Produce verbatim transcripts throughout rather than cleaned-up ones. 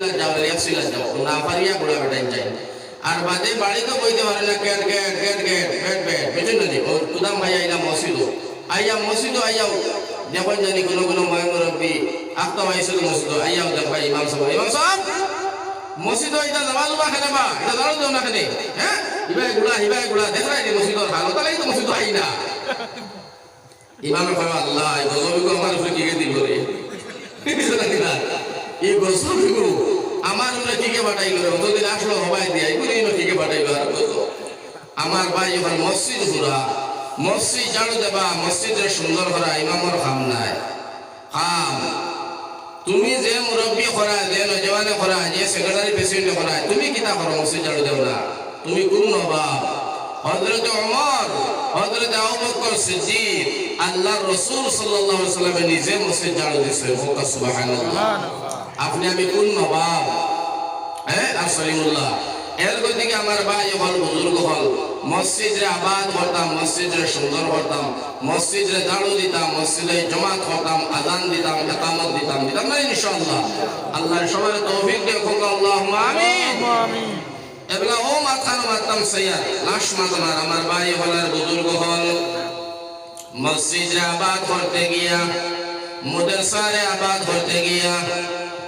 যাও, এক সিলা যাও, না পারিয়া ঘুরা বেটাইন যাই। আর বাদে বাড়িত বইতে পারে না, cat, cat, cat, cat, bat, bat, বুঝছইন না নি? ও কুদাম ভাই আইলা মসজিদো, আইয়া মসজিদো আইয়াও দেখইন জানি কোনো কোনো ময় মুরব্বি আখতা আইছে তো মসজিদো, আইয়াও দেখবা ইমাম সাহেব, ইমাম সাহেব, মসজিদো ইটা নামাজ উবা কেনে বা, ইটা দাঁড়াও দেও না কেনে? হ্যাঁ? ইবায় গুলা, হিবায় গুলা, দেখরায় নি মসজিদর হালত, তাইলে তো মসজিদো আই না। ইমামে কয়, "আল্লাহ, এই গজব ইগু আমার উপরে কিগে দিল রে?" এই গজব ইগু আমার উপরে কিগে পাঠাইল রে? অতদিন আসলো হবায় দিয়া, ইগু দিন কিগে পাঠাইল আর গজব? আমার ভাই, অখন মসজিদ ঘুরা, মসজিদ ঝাড়ু দেবা, মসজিদরে সুন্দর করা ইমামর কাম নায়। কাম তুমি যে মুরব্বি করা, যে নজওয়ানে করা, যে সেক্রেটারি প্রেসিডেন্টে করা, তুমি কিতা করো? মসজিদ ঝাড়ু দেও না। তুমি কোন নবাব? হযরতে ওমর, হযরতে আবু বকর সিদ্দিক, আল্লাহর রাসূল সাল্লাল্লাহু আলাইহি ওয়াসাল্লামে নিজে মসজিদ ঝাড়ু দিছে। কউক্কা সুবহানাল্লাহ। আপনে আমি কোন নবাব? হ্যাঁ, আর সলিমুল্লাহ। এর গতিকে আমার ভাই অকল, বুজুর্গ অকল, মসজিদরে আবাদ করতাম, মসজিদরে সুন্দর করতাম, মসজিদরে ঝাড়ু দিতাম, মসজিদে জমাত করতাম, আজান দিতাম, একামত দিতাম, দিতাম না ইনশাআল্লাহ? আল্লাহ সবাইরে তৌফিক দেউক, কউক্কা আল্লাহুম্মা আমিন। আমিন। এবলা অউ মাতখান মাততাম চাইয়া, লাস্ট মাত আমার, আমার ভাই অকল আর বুজুর্গ অকল, মসজিদরে আবাদ করতে গিয়া, মাদ্রাসারে আবাদ করতে গিয়া,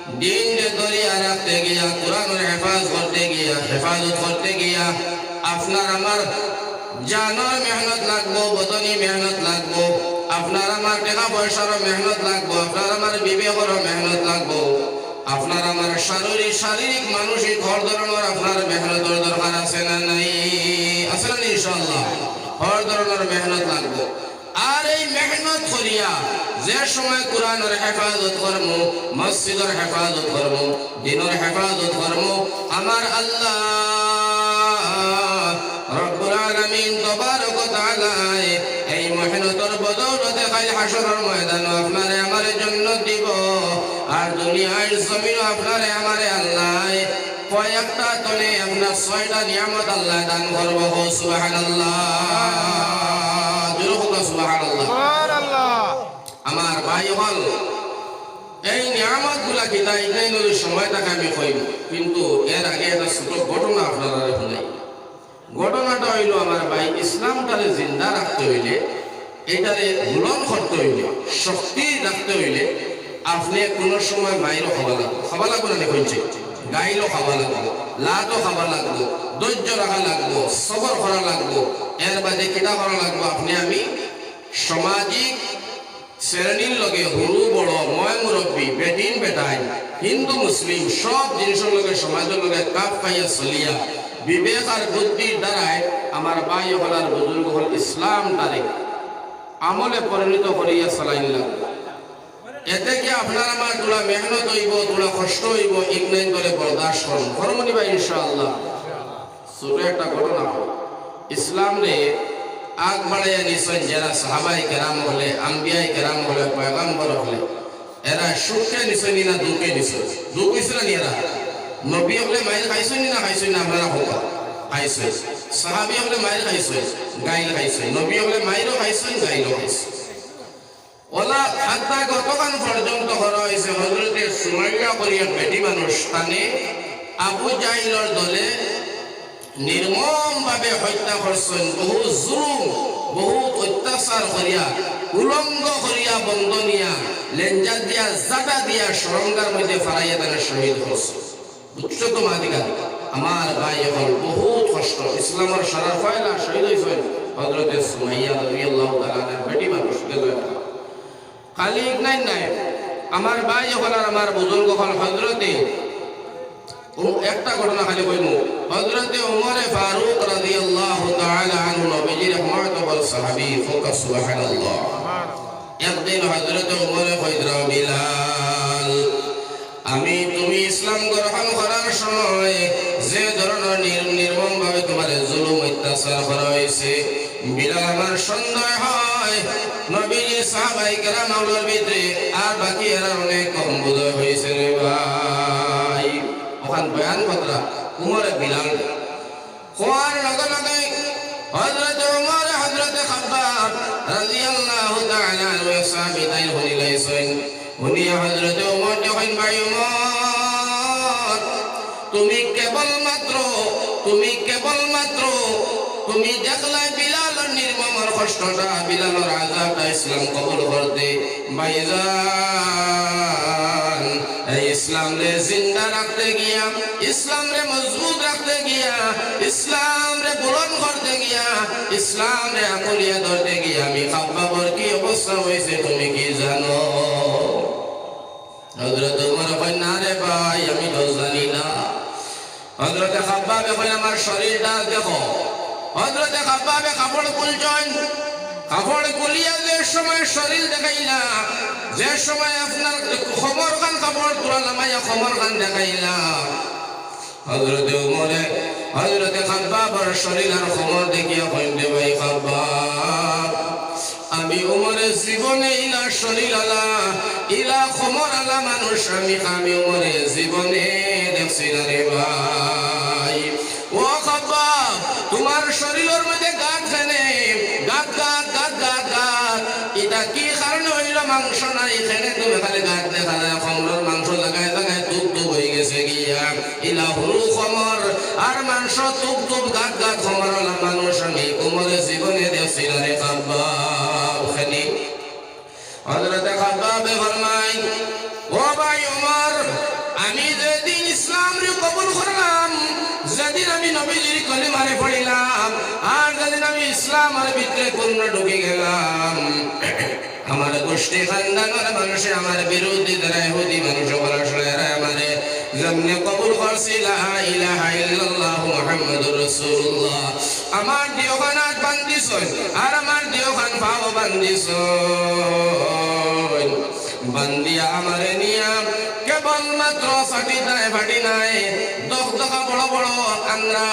দ্বীনরে ধরিয়া রাখতে গিয়া, কোরআনর হেফাজত করতে গিয়া, হেফাজত করতে গিয়া, আপনার আমার জানর মেহনত লাগবো, বদনি মেহনত লাগবো, আপনার আমার টেকা পয়সারও মেহনত লাগবো, আপনার আমার বিবেকরও মেহনত লাগবো, আপনার আমার শারীরিক, শারীরিক, মানসিক হর ধরনর আপনার মেহনতর দরকার আছে না নাই? আছে না নি ইনশাআল্লাহ? হর ধরনর মেহনত লাগবো। আর এই মেহনত করিয়া যে সময় কোরআনর হেফাজত করমু, মসজিদর হেফাজত করমু, দ্বীনর হেফাজত করমু, আমার আল্লাহ রব্বুল আলামিন তবারক ওয়া তাআলায় এই মেহনতর বদৌলতে কাইল হাশরর ময়দানো আপনারে আমারে জান্নাত দিবো। আর দুনিয়ার জমিনো আপনারে আমারে আল্লায় কয়েকটা তনে আপনার ছয়টা নিয়ামত আল্লায় দান করবো। কও সুবহানাল্লাহ। জোরে কও সুবহানাল্লাহ। সুবহানাল্লাহ। আমার ভাই অকল, এই নিয়ামতগুলা কিতা, ইখান যদি সময় থাকে আমি কইমু, কিন্তু এর আগে একটা ছোট ঘটনা আপনারারে হুনাই। ঘটনাটা অইলো, আমার ভাই, ইসলামটারে জিন্দা রাখতে অইলে, এটারে ঝুলন করতে অইলে, শক্তি রাখতে অইলে, আপনে কুনু সময় মাইরও খাওয়া লাগবো, খাওয়া লাগবো না নি কইছি, গাইলও খাওয়া লাগবো, লাতও খাওয়া লাগবো, ধৈর্য রাখা লাগবো, সবর করা লাগবো। এর বাদে কিতা করা লাগবো? আপনে আমি সামাজিক শ্রেণীর লগে হুরু বড়, ময় মুরব্বি, বেটিন বেটাইন, হিন্দু মুসলিম সব জিনিসর লগে, সমাজর লগে খাপ খাইয়া চলিয়া, বিবেক আর বুদ্ধির দ্বারায় আমার ভাই অকল আর বুজুর্গ অকল ইসলামটারে আমলে পরিণত করিয়া চালাইন লাগবো। এতে কি আপনার আমার থুড়া মেহনত অইবো, থুড়া কষ্ট অইবো, ইগু নাইন বলে বরদাস্ত করমু, করমু নি ভাই ইনশাআল্লাহ। ছোট একটা ঘটনা অইলো। ইসলামরে আগ বাড়াইয়া নিছইন যেরা সাহাবায়ে কেরাম অকলে, আম্বিয়ায়ে কেরাম অকলে, পয়গম্বর অকলে, এরা সুখে নিছইন না দুঃখে নিছইন? দুঃখ অইছে না নি এরা? নবী অকলে মাইর খাইছইন না খাইছইন না? আপনারা কউক্কা। খাইছইন। সাহাবী অকলে মাইর খাইছইন, গাইল খাইছইন। নবী অকলে মাইরও খাইছইন, গাইলও খাইছইন। অলা হত্যা কতখান পর্যন্ত করা অইছে, হযরতে সুমাইয়া করি এক বেটি মানুষ, তানে আবু জাহিলর দলে নির্মমভাবে হত্যা করছইন, বহুত জুলুম, বহুত অত্যাচার করিয়া, উলঙ্গ করিয়া বন্দনিয়া, লেঞ্জা দিয়া, জাটা দিয়া, সুরঙ্গার মধ্যে ফালাইয়া তারে শহীদ করছইন। বুঝছো তো মাদিগা? আমার ভাই অকল, বহুত কষ্ট। ইসলামর সারার পয়লা শহীদ অইছইন হযরতে সুমাইয়া রাদিয়াল্লাহু তাআলা আনহা, বেটি মানুষ গেল একটা। খালি ইগু নাইন নায়, আমার ভাই অকল আর আমার বুজুর্গ অকল হযরতে উ-, একটা ঘটনা খালি কইমু। হযরতে উমরে ফারুক রাদিয়াল্লাহু তাআলা আনহু নবীজির এক মহতবর সাহাবী, কউক্কা সুবহানাল্লাহ। একদিন হযরতে উমরে কইরা, "বিলাল, আমি তুমি ইসলাম গ্রহণ করার সময় যে ধরনর নির-, নির্মমভাবে তুমারে জুলুম অত্যাচার করা অইছে, বিলাল, আমার সন্দেহ অয়, নবীজি, সাহাবায়ে কেরাম অকলর ভিতরে আর বাকি এরার অনেক কম বুঝ অইছে রে ভাই।" অখান বয়ান কররা উমরে বিলাল। কওয়ার লগে লগে হযরতে উমর, হযরতে খাব্বাব রাদিয়াল্লাহু তাআলা আনহু সাহাবী তাইন হুনিলাইছইন। হুনিয়া হযরতে উমর যখন, "ভাই উমর, তুমি কেবলমাত্র, তুমি কেবলমাত্র, তুমি দেখলায় বিলালর নির্মমর কষ্টটা, বিলালর আযাবটা ইসলাম কবুল করতে। ভাইজান, এই ইসলামরে জিন্দা রাখতে গিয়া, ইসলামরে মজবুত রাখতে গিয়া, ইসলামরে বুলন্দ করতে গিয়া, ইসলামরে আঁকড়িয়া ধরতে গিয়া আমি খাব্বাবর কি অবস্থা হইছে তুমি কি জানো? হযরত উমরে কইন, "না রে ভাই, আমি তো জানি না।" হযরতে খাব্বাবে কইন, "আমার শরীরটা দেখো।" হযরতে খাব্বাবে কাপড় খুলছইন, কাপড় খুলিয়া যে সময় শরীর দেখাইলা, যে সময় আপনার কোমর খান কাপড় তুলা লামাইয়া কোমর খান দেখাইলা, হযরতে উমরে, হযরতে খাব্বাবর শরীর আর কোমর দেখিয়া কইন, "রে ভাই খাব্বাব, আমি উমরে জীবনে ইলা শরীর আলা, ইলা কোমর আলা মানুষ আমি, আমি উমরে জীবনে দেখছি না রে ভাই।" ও খাব্বাব, তুমার শরীরর মধ্যে গাত কেনে, গাত, গাত, গাত, গাত, গাত। ইটা কি কারণে অইলো? মাংস নাই, কেনে তুমি খালি গাত দেখাইলায়, কোমরর মাংস জাগায় জাগায় তুপ তুপ অইগেছে গিয়া। ইলা হুরু কোমর আর মাংস তুপ তুপ গাত গাত কোমর আলা মানুষ আমি উমরে জীবনে দেখছি না রে খাব্বাব। খালি হযরতে খাব্বাবে ফরমাইন, "ও ভাই উমর, আমি যেদিন ইসলামরে কবুল করলাম, যেদিন আমি নবীজির কলিমারে পড়িলাম, আর যেদিন আমি ইসলামর ভিতরে পূর্ণ ঢুকি গেলাম, আমার গোষ্ঠী খানদানর মানুষে আমার বিরোধী যারা ইহুদি মানুষ অকল আসলে এরা আমারে যেমনে কবুল করছে, লা ইলাহা ইল্লাল্লাহু মুহাম্মাদুর রাসূলুল্লাহ, আমার দুইওখান আত বান্ধিছইন, আর আমার দুইওখান পাও বান্ধিছইন।" বান্ধিয়া আমারে নিয়া কেবলমাত্র ফাটি নাই, ফাটি নাই, দখদখা বড় বড় আংরা,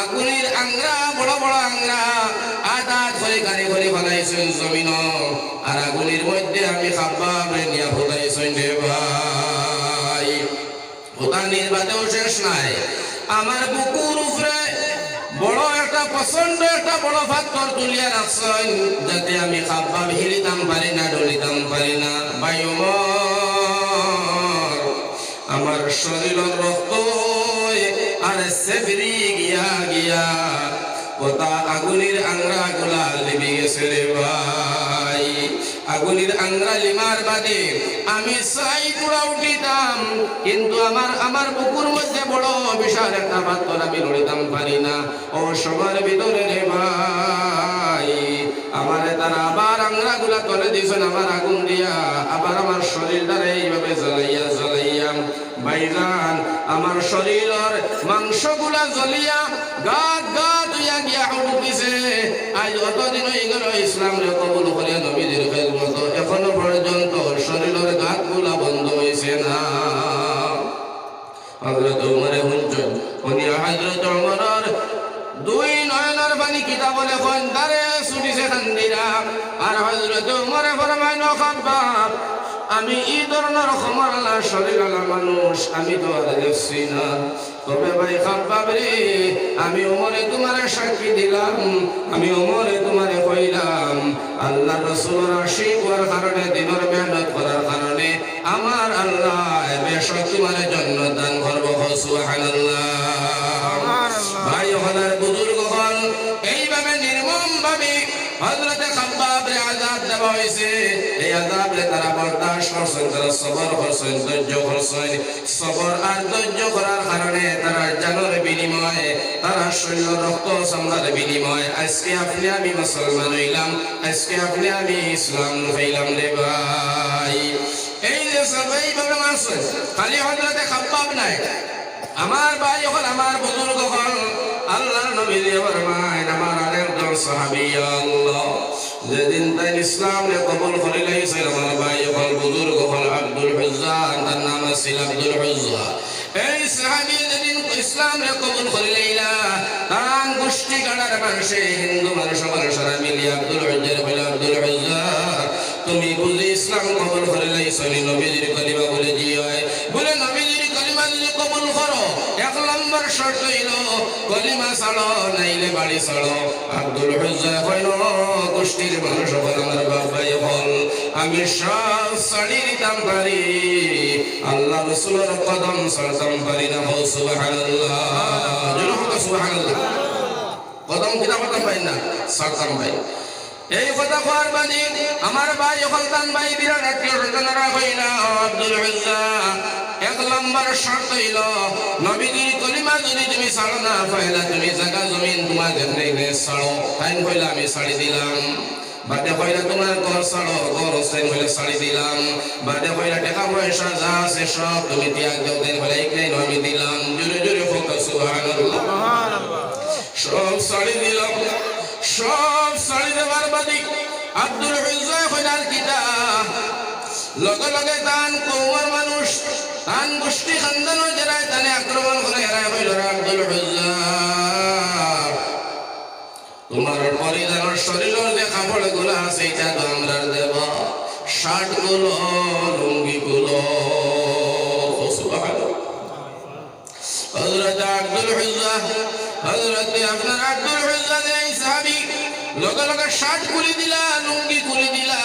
আগুনির আংরা, বড় বড় আংরা, আত আত করি কারি করি ফালাইছইন জমিনো। আর আগুনির মধ্যে আমি খাব্বাবরে নিয়া ফুটাইছইন রে ভাই। ফুটানির বাদেও শেষ নাই, আমার বুকুর উপরে বড় একটা প্রচণ্ড একটা বড় পাথর তুলিয়া রাখছইন, যাতে আমি খাব্বাব হিলিতাম পারি না, ডলিতাম পারি না। ভাই ওমর, আমার শরীরর রক্ত আর সেবরি গিয়া গিয়া ওতা আগুনির আংরা গুলা লিবি গেছে রে ভাই। আগুনির আংরা লিমার বাদে আমি চাই পুরা উঠিতাম, কিন্তু আমার, আমার বুকুর মধ্যে বড় বিশাল একটা পাথর, আমি লড়িতাম পারি না। ও সবার ভিতরে রে ভাই, আমারে তারা আবার আংরা গুলা তলে দিছইন, আমার আগুন দিয়া আবার আমার শরীরটারে এইভাবে জ্বালাইয়া জ্বালাইয়া ভাইজান, আমার শরীরর মাংসগুলা জ্বলিয়া গাত গাত অইয়া গিয়া হুড়ুকিছে। আইজ অতদিন অইগেল ইসলামরে কবুল করিয়া নবীজির খেদমতো, এখনো পর্যন্ত শরীরর গাতগুলা বন্ধ অইছে না। হযরত উমরে হুনছইন, হুনিয়া হযরত উমরর দুই নয়নর পানি কিতা বলে কইন, ধারে ছুটিছে কান্দিরা। আর হযরত উমরে ফরমাইন, "ও খাব্বাব, আমি ই ধরনর কোমর আলা, শরীর আলা মানুষ আমি তো আর দেখছি না। তবে ভাই খাব্বাব রে, আমি উমরে তুমারে সাক্ষী দিলাম, আমি উমরে তুমারে কইলাম, আল্লার রসুলর আশিক অওয়ার কারণে, দিনর মেহনত করার কারণে আমার আল্লায় বেশক তুমারে জন্নত দান করবো।" কও সুবহানাল্লাহ। সুবহানাল্লাহ। ভাই অকল আর বুজুর্গ অকল, এইভাবে নির্মম ভাবে হযরতে খাব্বাবরে আযাব দেওয়া অইছে। এই আযাবরে তারা বরদাস্ত করছইন, তারা সবর করছইন, ধৈর্য করছইন। সবর আর ধৈর্য করার কারণে তারার জানর বিনিময়ে, তারার শরীরর রক্ত চামড়ার বিনিময়ে আইজকে আপনে আমি মুসলমান অইলাম, আইজকে আপনে আমি ইসলাম পাইলাম রে ভাই। এই যে সব এইভাবে মারছইন, খালি হযরতে খাব্বাব নায়, আমার ভাই অকল, আমার বুজুর্গ অকল, আল্লার নবীয়ে ফরমাইন, আমার আরেকজন সাহাবী, ইয়া আল্লাহ, যেদিন তাইন ইসলামরে কবুল করিলাইছইন, আমার ভাই অকল, বুজুর্গ অকল আব্দুল উজ্জা, তান নাম আছিল আব্দুল উজ্জা। এই সাহাবী যেদিন ইসলামরে কবুল করিলাইলা, তান গুষ্টি গাড়ার মানষে, হিন্দু মানুষ অকল সারা মিলিয়া আব্দুল উজ্জারে কইলা, "আব্দুল উজ্জা, তুমি বুঝি ইসলাম কবুল করিলাইছো নি? নবীজির কলিমা বুলে জি অয়।" বুলে, "নবীজির কলিমা যুদি কবুল করো, এক নম্বর নম্বর শর্ত অইলো, কলিমা ছাড়ো, নাইলে বাড়ি ছাড়ো। আব্দুল উজ্জায় কইলো, "ও গোষ্ঠীর মানুষ অকল, আমার বাপ ভাই অকল, আমি সব ছাড়ি দিতাম পারি, আল্লার রসুলর কদম ছাড়তাম পারি না।" কও সুবহানাল্লাহ। জোরে কও সুবহানাল্লাহ। কদম কিতা করতাম পারি না, ছাড়তাম পারি না। এই কথা কওয়ার বাদে আমার ভাই অকল, তান ভাই বিরাট আত্মীয় স্বজনরা কইলা, "ও আব্দুল উজ্জা, এক নম্বর শর্ত অইলো, নবীজির কলিমা যুদি তুমি ছাড়ো না, পয়লা তুমি জাগা জমিন তুমার যেখানে ছাড়ো।" তাইন কইলা, "আমি ছাড়ি দিলাম।" বাদে কইলা, "তুমার ঘর ছাড়ো, ঘর ছাড়ো।" কইলা, "ছাড়ি দিলাম।" বাদে কইলা, "টেকা পয়সা যা আছে সব তুমি ত্যাগ দেও।" তাইন কইলা, "এইখান আমি দিলাম।" জোরে জোরে কও সুবহানাল্লাহ। সব ছাড়ি দিলাম, সব ছাড়ি দেওয়ার বাদে আব্দুল উজ্জায় কইলা, "আর কিতা?" লগে লগে তান কওমর মানুষ, তান গোষ্ঠী খানদানর যেরায় তানে আক্রমণ করে, এরায় কইলো, "রে আব্দুল উজ্জা, তুমার পরিধানর শরীলর যে কাপড়গুলা আছে, ইটা তো আমরার দেওয়া, শার্টগুলো, লুঙ্গিগুলো।" সুবহানাল্লাহ। হযরত আব্দুল উজ্জা, হযরত আপনার আব্দুল উজ্জা যে এই সাহাবী, লগে লগে শার্ট খুলি দিলা, লুঙ্গি খুলি দিলা,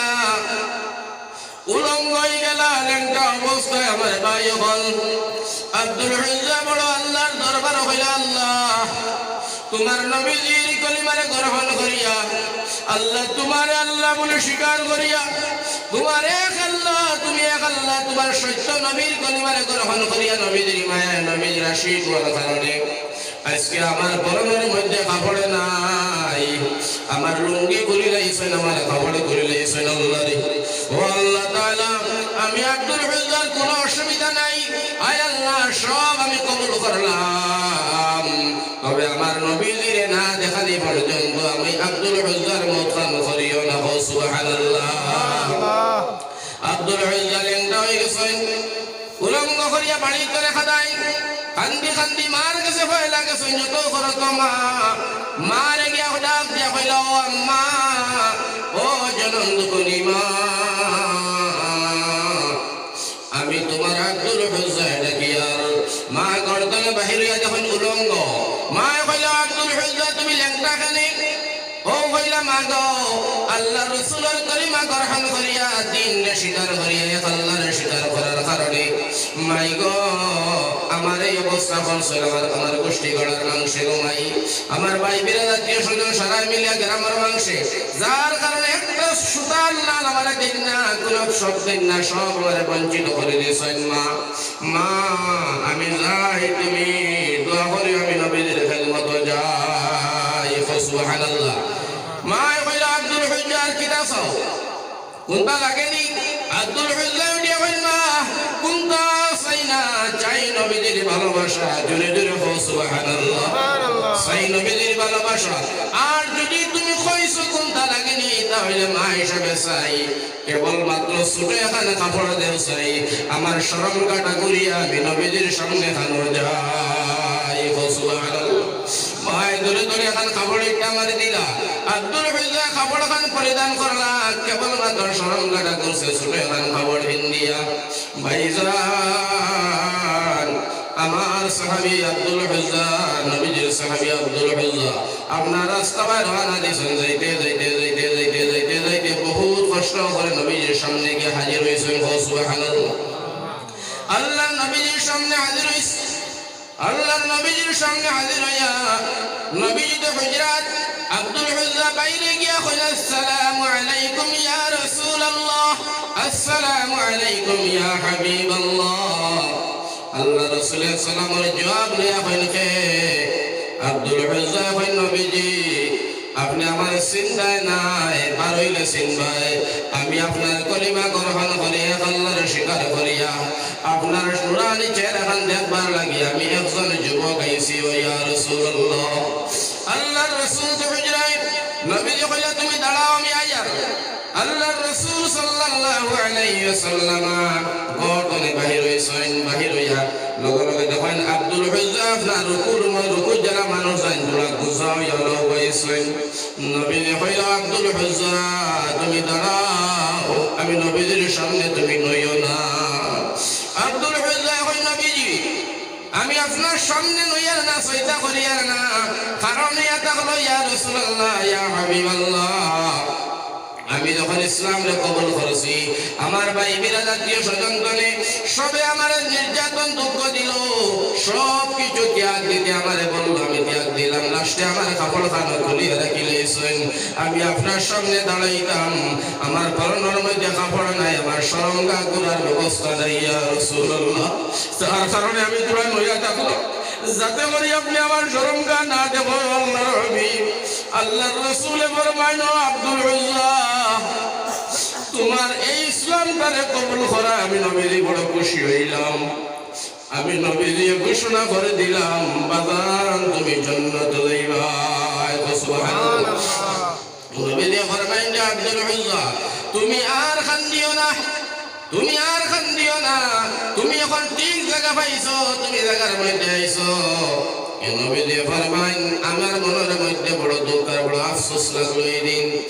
উলঙ্গ অই গেলা, লেংটা অবস্থায়। আমার ভাই অকল, আব্দুল উজ্জা বড় আল্লার দরবারো কইলা, "আল্লাহ, তুমার নবীজির কলিমারে গ্রহণ করিয়া, আল্লাহ, তুমারে আল্লাহ বলে স্বীকার করিয়া, তুমার এক আল্লাহ, তুমি এক আল্লাহ, তুমার সত্য নবীর কলিমারে গ্রহণ করিয়া, নবীজির মায়ায়, নবীজির আশিক অওয়ার কারণে আইজকে আমার পরনের মধ্যে কাপড় নাই, আমার লুঙ্গি খুলি লাইছইন, আমার কাপড় খুলি লাইছইন, আল্লাহ রে।" ও আল্লাহ তাআলা, আমি আব্দুল উজ্জার কুনু অসুবিধা নাই, আয় আল্লাহ, সব আমি কবুল করলাম। তবে আমার নবীজিরে না দেখানি পর্যন্ত আমি আব্দুল উজ্জার মউত খান করিও না। কও সুবহানাল্লাহ। আব্দুল উজ্জা লেংটা অই গেছইন, উলঙ্গ করিয়া বাড়িত রেখা দেয়, কান্দি কান্দি মার গেছে, পয়লা গেছইন, যত করো তো মা, মারে গিয়া ডাক দিয়া কইলা, "ও আম্মা, ও জনম দুঃখিনী মা, আমি তুমার আব্দুল উজ্জা।" ডাকিয়ার মা ঘর তনে বাহির অইয়া দেখইন উলঙ্গ। মায় কইলা, "আব্দুল উজ্জা, তুমি লেংটা কেনে?" ও কইলা, "মা গো, আল্লার রসুলর কলিমা গ্রহণ করিয়া, দ্বীনরে স্বীকার করিয়া, এক আল্লারে স্বীকার করার কারণে, মাই গো, আমার এই অবস্থা করছইন, আমার, আমার গোষ্ঠী ঘরর মানষে গো মাই, আমার ভাই বিরাট আত্মীয় স্বজন সারায় মিলিয়া গ্রামর মানষে, যার কারণে একটা সুতার লাল আমারে দেইন না, কুনু শব্দ দেইন না, সব আমারে বঞ্চিত করি দিছইন মা। মা, আমি যাই, তুমি দোয়া করিও, আমি নবীজির খেদমতো যাই।" কও সুবহানাল্লাহ। মায় কইলা, "আব্দুল উজ্জা, আর কিতা চাও? কুনতা লাগেনি?" আব্দুল উজ্জা উঠিয়া কইলা, "কুনতা চাই না, চাই নবীজির ভালোবাসা।" জোরে জোরে কও সুবহানাল্লাহ। সুবহানাল্লাহ। চাই নবীজির ভালোবাসা। আর যুদি তুমি কইছো কুনতা লাগেনি, তা অইলে মা হিসাবে চাই, কেবলমাত্র ছোট একখান কাপড় দেও চাই, আমার শরম কাটা করিয়া আমি নবীজির সামনে খানো যাই। কও সুবহানাল্লাহ। মায় দৌড়ি দৌড়ি একখান কাপড় ইটা আমারে দিলা। আব্দুল উজ্জায় কাপড় খান পরিধান করলা, কেবলমাত্র শরম কাটা করছে, ছোট একখান কাপড় পিন্দিয়া। ভাইজান, আমার সাহাবী আব্দুল উজ্জা, নবীজির সাহাবী আব্দুল উজ্জা, আপনার রাস্তা বায় রওয়ানা দিছইন, যাইতে, যাইতে, যাইতে, যাইতে, যাইতে, যাইতে বহুত কষ্ট করি নবীজির সামনে গিয়া হাজির অইছইন। কও সুবহানাল্লাহ। আল্লার নবীজির সামনে হাজির অইছইন। আল্লার নবীজির সামনে হাজির অইয়া নবীজির হুজরাত আব্দুল উজ্জা বাইরে গিয়া কইলা, "আসসালামু আলাইকুম ইয়া রাসূলুল্লাহ, আসসালামু আলাইকুম ইয়া হাবিবাল্লাহ।" আল্লার রসুলে সালামর জুয়াব লইয়া কইলা, "কে?" আব্দুল উজ্জা কইলা, "নবীজি, আপনে আমারে চিনতা নায়, বার অইলে চিনবা। আমি আপনার কলিমা গ্রহণ করি, এক আল্লারে স্বীকার করিয়া, আপনার নুরানি চেহারাখান দেখবার লাগি আমি একজন যুবক আইছি, ও ইয়া রাসূলুল্লাহ।" আল্লার রসুল তো হুজরায়, নবীজি কইলা, "তুমি দাঁড়াও, আমি আইয়ার।" আল্লার রসুল সাল্লাল্লাহু আলাইহি ওয়াসাল্লাম ঘর তনে বাহির অইছইন, বাহির অইয়া লগে লগে দেখইন আব্দুল উজ্জা আপনার রুকুর ম-, রুকুত যারা মানুষ যাইন, থুড়া গুছা অইয়া লগ অইছইন। নবীজি কইলা, "আব্দুল উজ্জা, তুমি দাঁড়াও, আমি নবীজির সামনে তুমি নইও না।" আব্দুল উজ্জা কইলা, "নবীজি, আমি আপনার সামনে নইয়ার না, সইজদা করিয়ার না, কারণ ইয়া থাকলো, ইয়া রাসূলুল্লাহ, ইয়া হাবিবাল্লাহ, আমি যখন ইসলামরে কবুল করছি, আমার ভাই বিরাদ, আত্মীয় স্বজন গণে সবে আমারে নির্যাতন দুঃখ দিল, সব কিছু ত্যাগ দিতে আমারে বলল, আমি ত্যাগ দিলাম। লাস্টে আমার কাপড় খানো খুলিয়া রাখিলাইছইন, আমি আপনার সামনে দাঁড়াইতাম, আমার পরনর মধ্যে কাপড় নাই, আমার শরমগা খুলার ব্যবস্থা নাই, ইয়া রাসূলুল্লাহ। তার কারণে আমি থুড়া নইয়া থাকলাম, যাতে করি আপনে আমার শরমগা না দেখইন, আল্লাহর হাবিব। আল্লাহর রাসূলে ফরমাইন, "ও আব্দুল উজ্জা, তুমার এই ইসলামটারে কবুল করা আমি নবীজি বড় খুশি অইলাম। আমি নবীজি ঘোষণা করি দিলাম, বাজান, তুমি জান্নাত যাইবায়।" সুবহানাল্লাহ। নবীজি ফরমাইন যে, "আব্দুল উজ্জা, তুমি আর কান্দিও না, তুমি আর কান্দিও না, তুমি এখন ঠিক জাগা পাইছো, তুমি জাগার মধ্যে আইছো।" এ নবীজি ফরমাইন, আমার মনর মধ্যে বড় দুঃখ আর বড় আফসোস লাগলো এই দিন।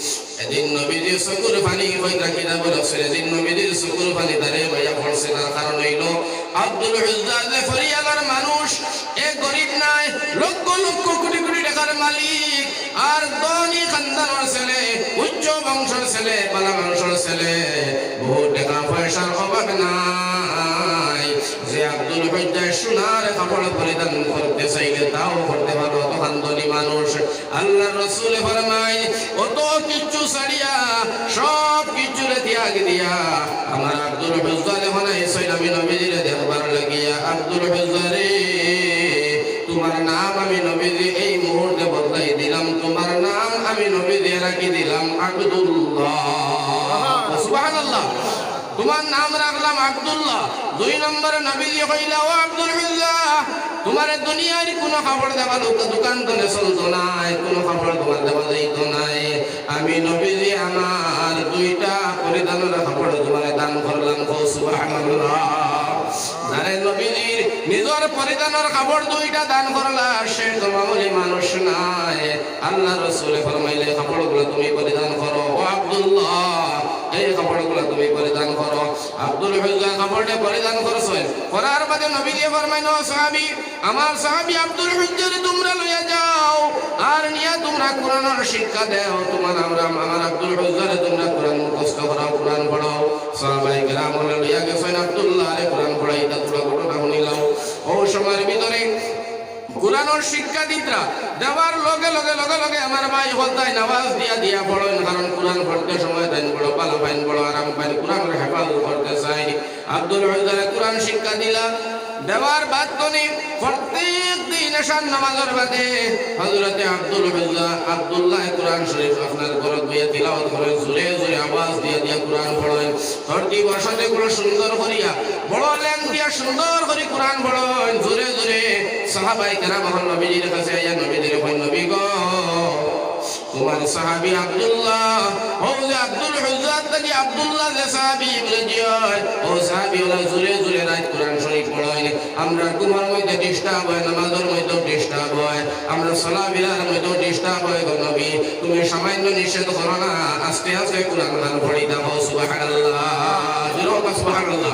এদিন নবীজি চকুর পানি কইতা কিতা বলছে, এদিন নবীজির চকুর পানি তারে বাইয়া পড়ছে। তার কারণ অইলো, আব্দুল উজ্জা যে ফরিয়ালার মানুষ, এ গরিব নায়, লক্ষ লক্ষ কোটি কোটি টেকার মালিক, আর ধনী খানদানর ছেলে, উচ্চ বংশর ছেলে, ভালা বংশর ছেলে, বহুত টেকা পয়সার অভাব নাই। যে আব্দুল উজ্জায় সোনার কাপড় পরিধান করতে চাইলে তাও করতে পারো, অতখান ধনী মানুষ। আল্লাহর রাসূলে ফরমাইন, অত কিচ্ছু ছাড়িয়া, সব কিছুরে ত্যাগ দিয়া, আমার আব্দুল উজ্জা যখন আইছইন আমি নবীজিরে দেখবার লাগিয়া, আব্দুল উজ্জা রে, তুমার নাম আমি নবীজি এই মুহূর্তে বদলাই দিলাম, তুমার নাম আমি নবীজি রাখি দিলাম আব্দুল্লাহ। সুবহানাল্লাহ। তুমার নাম রাখলাম আব্দুল্লাহ। দুই নম্বরে নবীজি কইলা, "ও আব্দুল উজ্জা, তুমারে দুনিয়ার কুনু কাপড় দেওয়া লোক দোকান তনে চলতো নায়, কুনু কাপড় তুমার দেওয়া যাইতো নায়। আমি নবীজি আমার দুইটা পরিধানর কাপড় তুমারে দান করলাম।" কও সুবহানাল্লাহ। যারে নবীজির নিজর পরিধানর কাপড় দুইটা দান করলা, সে তো মামুলি মানুষ নায়। আল্লাহর রাসূলে ফরমাইলা, "কাপড়গুলা তুমি পরিধান করো, ও আব্দুল্লাহ, এই কাপড়গুলা তুমি পরিধান করো।" আব্দুল উজ্জা কাপড়টা পরিধান করছইন, করার বাদে নবীজি ফরমাইন, "ও সাহাবী, আমার সাহাবী আব্দুল উজ্জারে তুমরা লইয়া যাও, আর নিয়া তুমরা কোরআনর শিক্ষা দেও, তুমার আমরা, আমার আব্দুল উজ্জারে তুমরা কোরআন মুখস্থ করাও, কোরআন পড়াও।" সাহাবায়ে কেরাম অকলে লইয়া গেছইন আব্দুল্লাহরে কোরআন পড়াইতা, থুড়া ঘটনা হুনিলাও। অউ সময়র ভিতরে কোরআনর শিক্ষা দিতরা, দেওয়ার লগে লগে, লগে লগে আমার ভাই অকলতাইন আওয়াজ দিয়া দিয়া পড়ইন, কারণ কোরআন পড়তে সময় তাইন বড় ভালা পাইন, বড় আরাম পাইন, কোরআনর হেফাজত করতে চাইন। আব্দুল উজ্জারে কোরআন শিক্ষা দিলা, দেওয়ার বাদ তনে প্রত্যেক দিন এশার নামাজর বাদে হযরতে আব্দুল উজ্জা, আব্দুল্লাহ কোরআন শরীফ আপনার ঘরো বইয়া তিলাওয়াত করইন, জোরে জোরে আওয়াজ দিয়া দিয়া কোরআন পড়ইন। তরতিবর সাথে বড় সুন্দর করিয়া, বড় লেংথ দিয়া সুন্দর করি কোরআন পড়ইন, জোরে জোরে। সাহাবায়ে কেরাম অকল নবীজির কাছে আইয়া নবীজিরে কইন, "নবী গো, তুমার সাহাবী আব্দুল্লাহ, অউ যে আব্দুল উজ্জার থাকি আব্দুল্লাহ যে সাহাবী, বুলে, জি অয়, অউ সাহাবী অকলে জোরে জোরে রাইত কোরআন শরীফ পড়ইন, আমরা ঘুমর মধ্যে disturb অয়, নামাজর মধ্যে disturb অয়, আমরা চলাফিরার মধ্যে disturb অয় গো নবী, তুমি সামান্য নিষেধ করো না, আস্তে আস্তে কোরআন খান পড়ি থাকো।" সুবহানাল্লাহ। জোরে কও সুবহানাল্লাহ।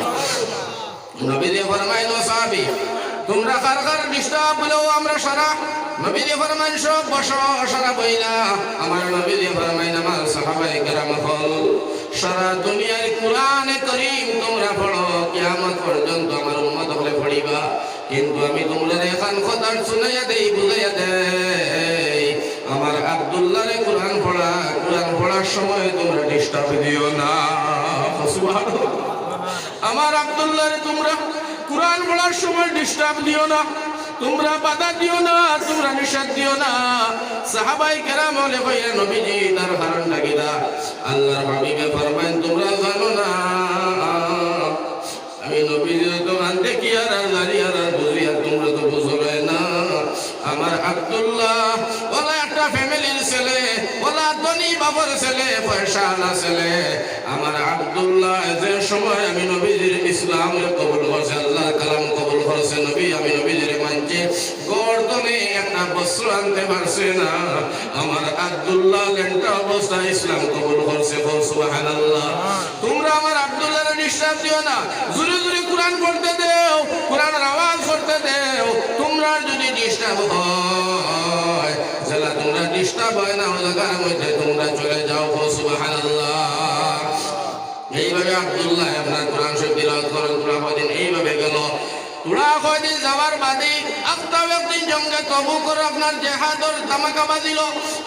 নবীজি ফরমাইন, "ও সাহাবী, তুমরা কার কার disturb?" বুলে, "অউ আমরা সারা।" নবীজি ফরমাইন, "সব বসো, সারা বইলা।" আমার নবীজি ফরমাইন, "আমার সাহাবায়ে কেরাম অকল, সারা দুনিয়ার কোরআনে করিম তুমরা পড়ো, কিয়ামত পর্যন্ত আমার উম্মত অকলে পড়িবা, কিন্তু আমি তুমরারে এখান কথা শুনাইয়া দেই, বুঝাইয়া দেই, আমার আব্দুল্লাহরে কোরআন পড়া, কোরআন পড়ার সময় তুমরা disturb দিও না।" সুবহানাল্লাহ। আমার আব্দুল্লাহরে তুমরা কোরআন পড়ার সময় disturb দিও না, তুমরা বাধা দিও না, তুমরা নিষেধ দিও না। সাহাবায়ে কেরাম অকলে কইরা, "নবীজি, তার কারণটা কিতা?" আল্লাহর হাবিবে ফরমাইন, "তুমরা জানো না, আমি নবীজিরে তো আন দেখি আর, আর জানি আর, আর বুঝি আর, তুমরা তো বুঝরায় না।" আমার আব্দুল্লাহ, অলা একটা family-র ছেলে, অলা ধনী বাবার ছেলে, পয়সাআলা ছেলে। আমার আব্দুল্লাহ যে সময় আমি নবীজির ইসলাম কবুল করছে, আল্লাহর কালাম কবুল করছে, নবী, আমি নবীজিরে মানছি, ঘর তো একটা বস্ত্র আনতে পারছে না। আমার আব্দুল্লাহ লেংটা অবস্থায় ইসলাম কবুল করছে। কও সুবহানাল্লাহ। তোমরা আমার আব্দুল্লাহরে disturb দিও না, জোরে জোরে কোরআন পড়তে দেও, কোরআনের আওয়াজ করতে দেও। তোমরা যদি disturb হয়, যেলা তোমরা disturb হয় না, ওই জায়গার মধ্যে তোমরা চলে যাও। কও সুবহানাল্লাহ। এইভাবে আব্দুল্লাহ আপনার কোরআন শরীফ তিলাওয়াত করেন। থুড়া কয়দিন এইভাবে গেল। থুড়া কয়দিন যাওয়ার বাদে আখতাও একদিন জঙ্গে তবুকর আপনার জেহাদর ধামাকা বাজিল।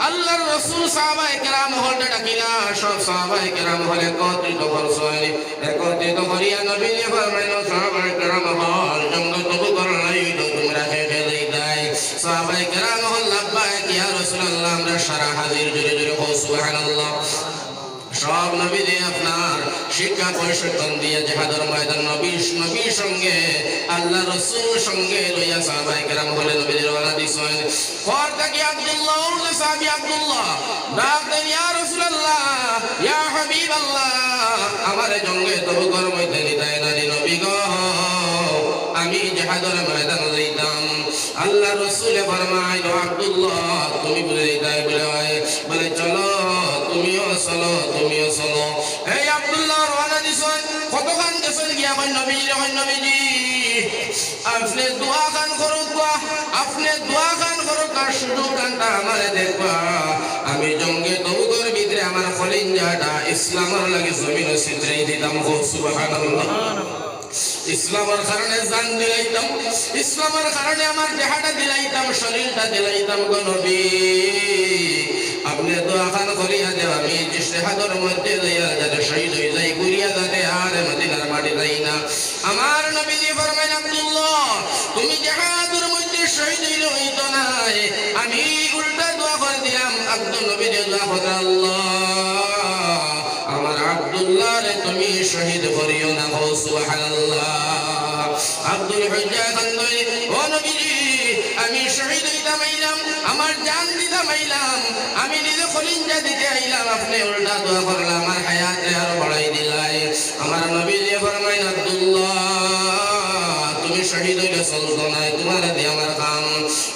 আল্লাহর রসুল সাহাবায়ে কেরাম হকলরে ডাকিলা, সব সাহাবায়ে কেরাম হকল একত্রিত করছইন। একত্রিত করিয়া নবীজি ফরমাইলা, সাহাবায়ে কেরাম হকল, জঙ্গে তবুকর লড়াইত তোমরা কে কে যাইতায়? সাহাবায়ে কেরাম হকল, লাব্বাইক ইয়া রাসূলুল্লাহ, আমরা সারা হাজির। জোরে জোরে কও সুবহানাল্লাহ। সব নবীজি আপনার শিক্ষা প্রশিক্ষণ দিয়া জেহাদর ময়দান নবী, নবীর সঙ্গে, আল্লাহর রসুল সঙ্গে লইয়া সাহাবায়ে কেরাম হকলে নবীজি রওয়ানা দিছইন। পর থাকি আব্দুল্লাহ, অউ যে সাহাবী আব্দুল্লাহ, ডাক দেন, ইয়া রাসূলুল্লাহ, ইয়া হাবিবাল্লাহ, আমারে জঙ্গে তবুকর মধ্যে নিতায় না নি নবী গো, আমি জেহাদর ময়দান যাইতাম। আল্লাহর রসুলে ফরমাইন, ও আব্দুল্লাহ, তুমি বুঝে যাইতায়? বলে, অয়। বলে, চলো, তুমিও চলো, তুমিও চলো। এই আব্দুল্লাহ রওয়ানা দিছইন, কতখান গেছইন গিয়া কইন নবীজিরে, কইন, নবীজি, আপনে দোয়াখান করউক্কা, আপনে দোয়াখান করউক্কা, সুযোগখানটা আমারে দেউক্কা। আমি জঙ্গে তবুকর ভিতরে আমার কলিজাটা ইসলামর লাগি জমিনো ছিতরাই দিতাম। কও সুবহানাল্লাহ। ইসলামর কারণে জান দিলাইতাম, ইসলামর কারণে আমার দেহটা দিলাইতাম, শরীরটা দিলাইতাম গো নবী। আপনে দোয়াখান করিয়া দেও, আমি জেহাদর মধ্যে যাইয়া যাতে শহীদ অই যাই, ঘুরিয়া যাতে আর মদিনার মাটি যাই না। আমার নবীজি ফরমাইন, আব্দুল্লাহ, তুমি জেহাদর মধ্যে শহীদ অইলে অইতো নায়, আমি উল্টা দোয়া করি দিলাম। আব্দুল নবীজি দোয়া কররা, আল্লাহ, আমার আব্দুল্লাহরে তুমি শহীদ করিও না। কও সুবহানাল্লাহ। আব্দুল হুজ্জা কান্দইন, ও নবীজি, আমি শহীদ অইতাম আইলাম, আমার জান দিতাম আইলাম, আমি নিজে কলিজা দিতে আইলাম, আপনে উল্টা দোয়া করলা, আমার হায়াতরে আরো বাড়াই দিলায়। আমার নবীজি ফরমাইন, আব্দুল্লাহ, তুমি শহীদ অইলে চলতো নায়, তুমারে দি আমার কাম।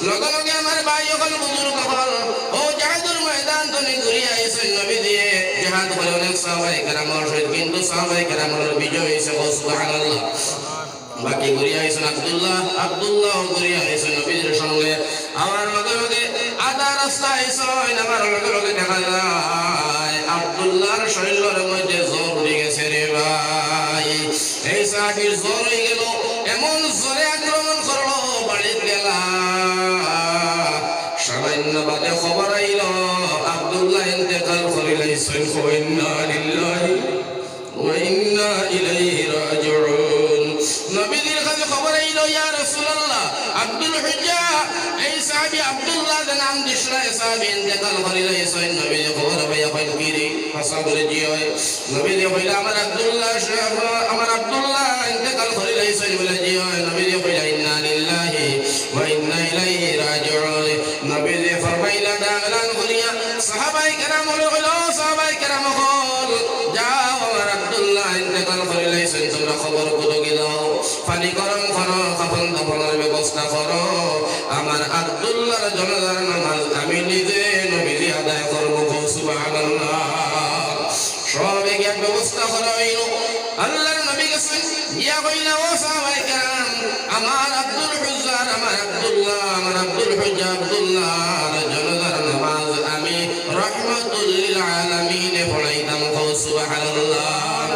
লগে লগে আমার ভাই অকল, বুজুর্গ অকল, অউ জেহাদর ময়দান থনে ঘুরিয়া আইছইন নবীজিয়ে। জেহাদ করি অনেক সাহাবায়ে কেরাম শহীদ, কিন্তু সাহাবায়ে কেরামর বিজয় অইছে। কও সুবহানাল্লাহ। বাকি ঘুরিয়া আইছইন আব্দুল্লাহ, আব্দুল্লাহও ঘুরিয়া আইছইন নবীজির সঙ্গে। আবার লগে লগে আধা রাস্তা আইছইন, আবার লগে লগে দেখা যায় আব্দুল্লাহর শরীরর মধ্যে জ্বর উঠি গেছে রে ভাই। এই সাহাবীর জ্বর অই গেল, এমন জ্বরে আক্রমণ করলো, বাড়িত গেলা। সামান্য বাদে খবর আইলো, আব্দুল্লাহ ইন্তেকাল করিলাইছইন। ইন্না লিল্লাহি ওয়া ইন্না ইলাইহি রাজিউন। নবীজির কাছে খবর আইলো, ইয়া রাসূলুল্লাহ, আব্দুল হুজ্জা, এই সাহাবী আব্দুল্লাহ যে নাম দিছলা, এই সাহাবী ইন্তেকাল করিলাইছইন। নবীজি খবর পাইয়া কইন, কিরে, হাছা? বলে, জি অয়। নবীজি কইলা, আমার আব্দুল্লাহ, আমার আব্দুল্লাহ ইন্তেকাল করিলাইছইন। বলে, জি অয়। নবীজি কইলা, ইন্না লিল্লাহি ওয়া ইন্না ইলাইহি রাজিউন। নবীজি ফরমাইলা, ডাক এলান করিয়া সাহাবায়ে কেরাম অকলরে কইলা, ও সাহাবায়ে কেরাম অকল, যাও, আমার আব্দুল্লাহ ইন্তেকাল করিলাইছইন, তুমরা কবর কুদুকি দাও, পানি গরম করো, কাফন দাফনর ব্যবস্থা করো, আমার আব্দুল্লাহর জানাজার নামাজ আমি নিজে নবীজি আদায় করমু। কও সুবহানাল্লাহ। সবে গিয়া ব্যবস্থা করা অইলো। আল্লাহর নবী গেছইন, গিয়া কইলা, ও সাহাবায়ে কেরাম, আমার আব্দুল হুজ্জার, আমার আব্দুল্লাহ, আমার আব্দুল হুজ্জা আব্দুল্লাহর জানাজার নামাজ আমি রাহমাতুল লিল আলামিনে পড়াইতাম। কও সুবহানাল্লাহ।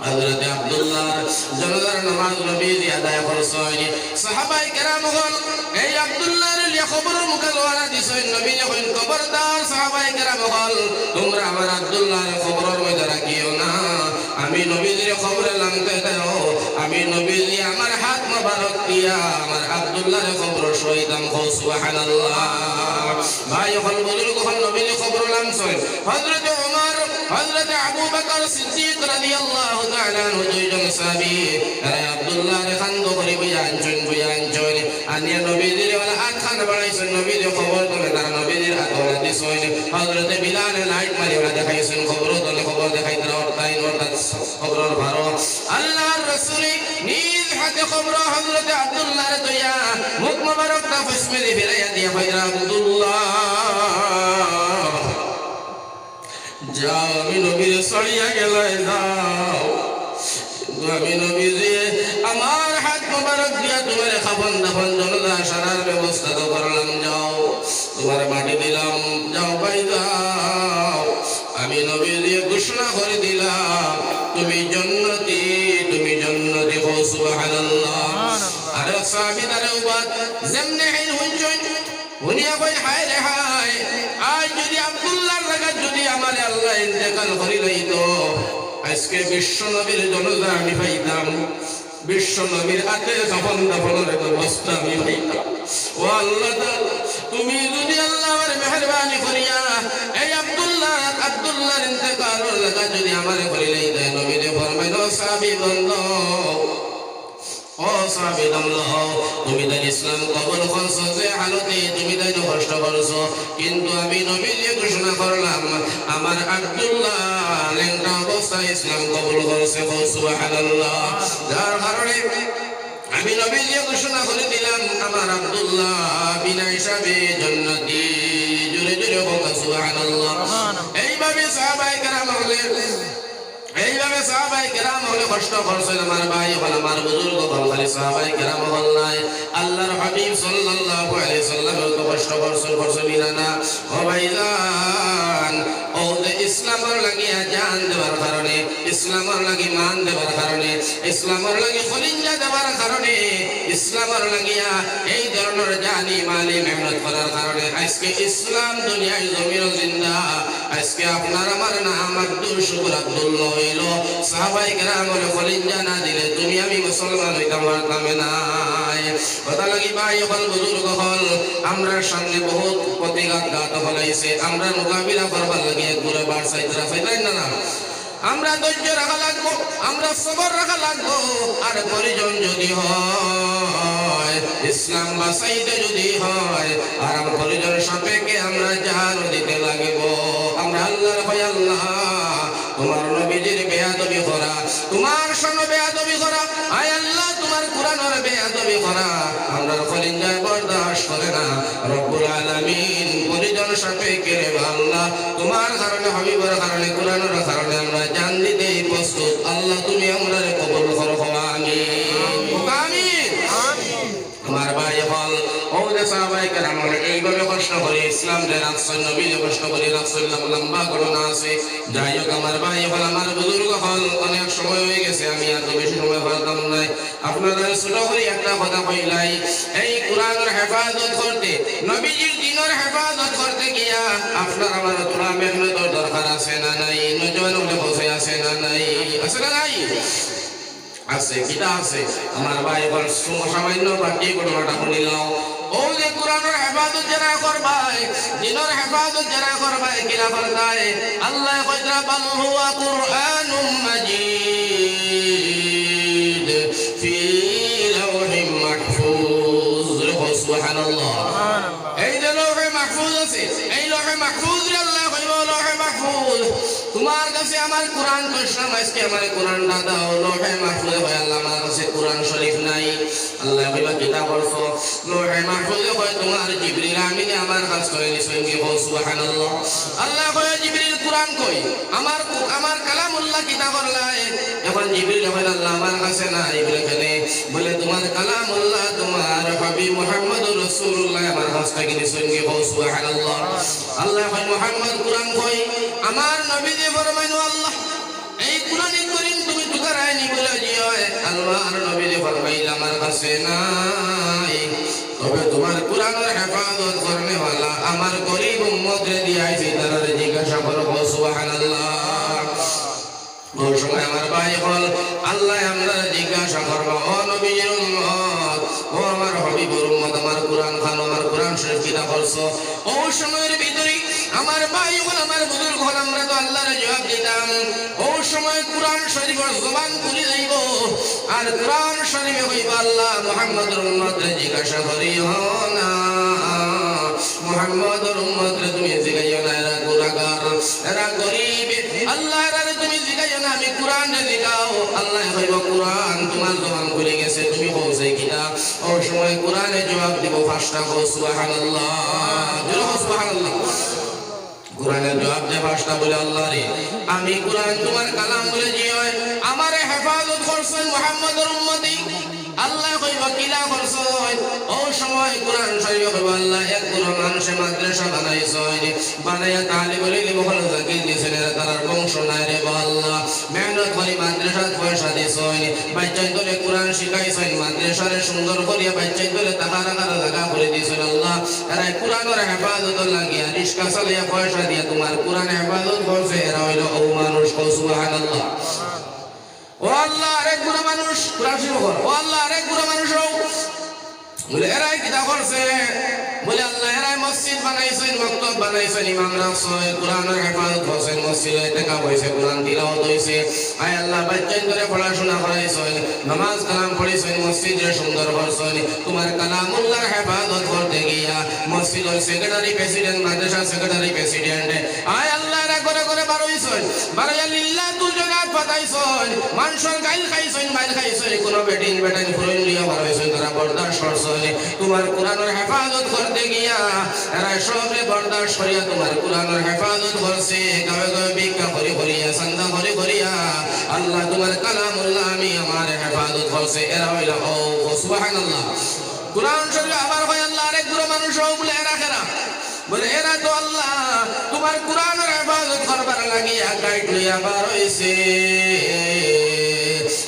হযরতে আব্দুল্লাহর জানাজার নামাজ নবীজি আদায় করছইন। সাহাবায়ে কেরাম অকল এই আব্দুল্লাহরে লইয়া কবরর মুখে রওয়ানা দিছইন। নবীজি কইন, খবরদার সাহাবায়ে কেরাম অকল, তুমরা আমার আব্দুল্লাহরে কবরর মধ্যে রাখিও না। আমি নবীজিরে কবরে লামতে দেও। আমি নবীজি আমার হাত মোবারক দিয়া আমার আব্দুল্লাহরে কবরো শোয়াইতাম। কও সুবহানাল্লাহ। ভাই অকল, বুজুর্গ অকল, নবীজি কবরো লামছইন। হযরতে ওমর, হযরতে আবু বকর সিদ্দিক রাদিয়াল্লাহু তাআলা আনহু দুইজন সাহাবী, তারা আব্দুল্লাহরে কান্দো করি বইয়া আনছইন, বইয়া আনছইন। আনিয়া নবীজিরে অলা আতখান বাড়াইছইন, নবীজি কবর তলে তারা নবীজির আত অলা দিছইন। হযরতে বিলালে light মারি অলা দেখাইছইন, কবর তলে কবর দেখাইতরা, অর্থাৎ, অর্থাৎ কবরর পারো। আল্লাহর রাসূলে নিজ হাতে কবরো হযরতে আব্দুল্লাহরে থইয়া মুখ মুবারকটা পশ্চিমেদি ফিরাইয়া দিয়া কইরা, "আব্দুল্লাহ, যাও, আমি নবীরে ছাড়িয়া গেলায়, যাও।" কিন্তু আমি নবীজিয়ে আমার হাত মুবারক দিয়া তুমারে কাফন দাফন জানাজা সারার ব্যবস্থা তো করলাম, যাও, তুমারে মাটি দিলাম, যাও ভাই যাও। আমি নবীজিয়ে ঘোষণা করি দিলাম, তুমি জন্নতি, তুমি জন্নতি। কও সুবহানাল্লাহ। আরেক সাহাবী তারে উবাদ, যেমনে হেইন হুনছইন, হুনিয়া কইন, "হায় রে হায়, আইজ যুদি আব্দুল্লাহর জাগাত যুদি আমারে আল্লায় ইন্তেকাল করিলাইতো, আইজকে বিশ্ব নবীর জানাজা আমি পাইতাম, বিশ্ব নবীর আতে কাফন দাফনর ব্যবস্থা আমি পাইতাম।" ও আল্লাহ তাআলা, তুমি যুদি আল্লাহ আমারে মেহেরবানি করিয়া এই আব্দুল্লাহ, আব্দুল্লাহর ইন্তেকালর জাগাত যুদি আমারে করিলাইতায়, নবীয়ে ফরমাইন, ও সাহাবী বন্ধু, ও সাহাবী বন্ধু, তুমি তাইন ইসলাম কবুল করছো, যে হালতে তুমি তাইন কষ্ট করছো, কিন্তু আমি নবীজিয়ে ঘোষণা করলাম, আমার আব্দুল্লাহ লেংটা অবস্থায় ইসলাম কবুল করছে। কও সুবহানাল্লাহ। যার কারণে আমি নবীজিয়ে ঘোষণা করি দিলাম, আমার আব্দুল্লাহ বিনা হিসাবে জন্নতি। জোরে জোরে কও সুবহানাল্লাহ। এইভাবে সাহাবায়ে কেরাম অকলে এইভাবে সাহাবায়ে কেরাম অকলে কষ্ট করছইন, আমার ভাই অকল, আমার বুজুর্গ অকল, খালি সাহাবায়ে কেরাম অকল নায়, আল্লাহর হাবিব সাল্লাল্লাহু আলাইহি ওয়াসাল্লামেও তো কষ্ট করছইন, করছইন নি না? না। ও ভাইজান, অউ যে ইসলামর লাগিয়া জান দেওয়ার কারণে, ইসলামর লাগি মান দেওয়ার কারণে, ইসলামর লাগি কলিজা দেওয়ার কারণে, ইসলামর লাগিয়া এই ধরনর জানি মালি মেহনত করার কারণে আইজকে ইসলাম দুনিয়ার জমিনো জিন্দা। আইজকে আপনার আমার নাম আব্দুল শুকুর আব্দুল্লাহ অইলো। সাহাবায়ে কেরামর কলিজা না দিলে তুমি আমি মুসলমান অইতাম পারতাম নায়। কথা লাগি ভাই অকল, বুজুর্গ অকল, আমরার সামনে বহুত প্রতিঘাত ঘাত অকল আইছে। আমরা মোকাবিলা করবার লাগি এক গুরা বার চাইতরা চাইতাই না না। আমরা ধৈর্য রাখা লাগবো, আমরা সবর রাখা লাগবো। আর প্রয়োজন যদি হয়, ইসলাম বাঁচাইতে যদি হয়, আর প্রয়োজন সাপেক্ষে আমরা জান দিতে লাগবো। আমরা আল্লাহর কই, আল্লাহ, তুমার নবীজির বেয়াদবি করা, তুমার সঙ্গে বেয়াদবি করা, আয় আল্লাহ, তুমার কোরআনর বেয়াদবি করা, আমরার কলিজায় বরদাস্ত করে না। রব্বুল আলামিন, প্রয়োজন সাপেক্ষে রে আল্লাহ, তুমার কারণে, হাবিবর কারণে, কোরআনর কারণে আমরা জান দিতে প্রস্তুত। আল্লাহ, তুমি আমরারে কবুল করো, আমিন। আমিন। আমার ভাই অকল, অউ যে সাহাবায়ে কেরাম অকলে এইভাবে কষ্ট করি ইসলামরে রাখছইন, নবীরে কষ্ট করি রাখছইন, লম্বা ঘটনা আছে। যাই হোক, আমার ভাই অকল, আমার বুজুর্গ অকল, অনেক সময় অই গেছে, আমি আর তো বেশি সময় পাইতাম নায়। আপনারারে ছোট করি একটা কথা কইলাই, এই কোরআনর হেফাজত করতে, নবীজির দ্বীনর হেফাজত করতে গিয়া আপনার আমার থুড়া মেহনতর দরকার আছে না নাই? নওজোয়ান অকলে কও আছে না নাই? আছে না নাই? আছে, কিতা আছে? আমার ভাই অকল, সম-, সামান্য বাকি ঘটনাটা হুনিলাও। অউ যে কোরআনর হেফাজত যেরা করবায়, দ্বীনর হেফাজত যেরা করবায়, কিলা করতায়? আল্লায় কইতরা, "বাল হুয়া কুরআনুম মাজিদ ফি লাওহিম মাহফুজ।" সুবহানাল্লাহ। এই যে লৌহে মাহফুজ আছে, এই লৌহে মাহফুজরে আল্লায় কইবো, "লৌহে মাহফুজ, তুমার কাছে আমার কোরআন কইছলাম, আইজকে আমারে কোরআনটা দাও।" লৌহে মাহফুজে কয়, "আল্লাহ, আমার কাছে কোরআন শরীফ নাই।" আল্লায় কইবা, "কিতা করছো?" লৌহে মাহফুজে কয়, "তুমার জিবরিল আমিনে আমার কাছ থাকি নিছইন গি।" কও সুবহানাল্লাহ। আল্লায় কয়, "জিবরিল, কোরআন কই? আমার কো-, আমার কালামুল্লাহ কিতা করলায়?" অখন জিবরিলে কয়, "আল্লাহ, আমার কাছে নাই।" বলে, "কেনে?" বলে, "তুমার কালামুল্লাহ, তুমার হাবিব মুহাম্মদুর রাসূলুল্লাহ আমার কাছ থাকি নিছইন গি।" কও সুবহানাল্লাহ। আল্লায় কয়, "মুহাম্মদ, কোরআন কই?" আমার নবীজি ফরমাইন, "ও আল্লাহ, এই কোরআনে করিম তুমি তুকারায় নি বলে জি অয়।" আল্লাহর নবীজি ফরমাইলা, "আমার কাছে নাই, তবে তুমার কোরআনর হেফাজত করনেওয়ালা আমার গরিব উম্মতরে দিয়া আইছি, তারারে জিজ্ঞাসা করো।" কও সুবহানাল্লাহ। অউ সময় আমার ভাই অকল, আল্লায় আমরারে জিজ্ঞাসা করবা, "ও নবীর উম্মত, ও আমার হাবিবর উম্মত, আমার কোরআন খান, আমার কোরআন শরীফ কিতা করছো?" অউ সময়র ভিতরে আমার ভাই অকল, আমার বুজুর্গ অকল, আমরা তো আল্লাহরে জবাব দিতাম। অউ সময় কোরআন শরীফর জবান খুলি যাইবো, আর কোরআন শরীফে কইবা, "আল্লাহ, মুহাম্মদর উম্মতরে জিজ্ঞাসা করিও না, মুহাম্মদর উম্মতরে তুমি জিগাইও না, এরা গুনাহগার, এরা গরিব।" আল্লাহ, এরারে তুমি জিগাইও না, আমি কোরআনরে জিগাও। আল্লায় কইবো, "কোরআন, তুমার জবান খুলি গেছে, তুমি কও চাই কিতা?" অউ সময় কোরআনে জবাব দিব পাঁচটা। কও সুবহানাল্লাহ। জোরে কও সুবহানাল্লাহ। কোরআনে জবাব দে পাঁচটা, বলে, "আল্লাহ রে, আমি কোরআন তুমার কালাম বলে জি অয়, আমারে হেফাজত করছইন মুহাম্মদর উম্মতি।" আল্লায় কইবা, "কিলা করছইন?" অউ সময় কোরআন শরীফে কইবা, "আল্লাহ, এক গুরু মানষে মাদ্রাসা বানাইছইন, বানাইয়া তালিবুল ইলম অকল জাকির দিছইন, এরা তারার বংশ নায় রে বা আল্লাহ। মেহনত করি মাদ্রাসাত পয়সা দিছইন, বাচ্চাইন্তরে কোরআন শিখাইছইন, মাদ্রাসারে সুন্দর করিয়া বাচ্চাইন্তরে থাকা রাখার জাগা করি দিছইন আল্লাহ। এরায় কোরআনর হেফাজতর লাগিয়া রিক্সা চালাইয়া পয়সা দিয়া তুমার কোরআন হেফাজত করছে, এরা অইলো অউ মানুষ।" কও সুবহানাল্লাহ। ও আল্লাহ, আরেক গুরু মানুষ, কোরআন শরীফ পড়ো। ও আল্লাহ, আরেক গুরু মানুষ অউ। বলে, "এরায় কিতা করছে?" বলে, "আল্লাহ, এরায় মসজিদ বানাইছইন, মক্তব বানাইছইন, ইমাম রাখছইন, কোরআনর হেফাজত করছইন, মসজিদো এতেকাফ অইছে, কোরআন তিলাওয়াত অইছে। আয় আল্লাহ, বাচ্চাইন্তরে পড়াশুনা করাইছইন, নামাজ কালাম পড়াইছইন, মসজিদরে সুন্দর করছইন। তুমার কালামুল্লাহর হেফাজত করতে গিয়া মসজিদর সেক্রেটারি প্রেসিডেন্ট, মাদ্রাসার সেক্রেটারি প্রেসিডেন্ট, আয় আল্লাহ, এরা ঘরে ঘরে বারইছইন, বারইয়া লিল্লাতুল জুনাত পাতাইছইন, মানষর গাইল খাইছইন, মাইর খাইছইন, কুনু বেটিন বেটাইন ফুরইন লইয়া বারইছইন, তারা বরদাস্ত করছইন। তুমার কোরআনর হেফাজত করতে গিয়া এরা সবরে বরদাস্ত করিয়া তুমার কোরআনর হেফাজত করছে, গাঁওয়ে গাঁওয়ে ভিক্ষা করি করিয়া, চান্দা করি করিয়া, আল্লাহ, তুমার কালামুল্লাহ আমি আমারে হেফাজত করছে।" এরা অইলা অউ, সুবহানাল্লাহ। কোরআন শরীফে আবার কয়, "আল্লাহ, আরেক গুরু মানুষ অউ।" বলে, "এরা কেরা?" বলে, "এরা তো আল্লাহ, তুমার কোরআনর হেফাজত করবার লাগিয়া গাইড লইয়া বার অইছে।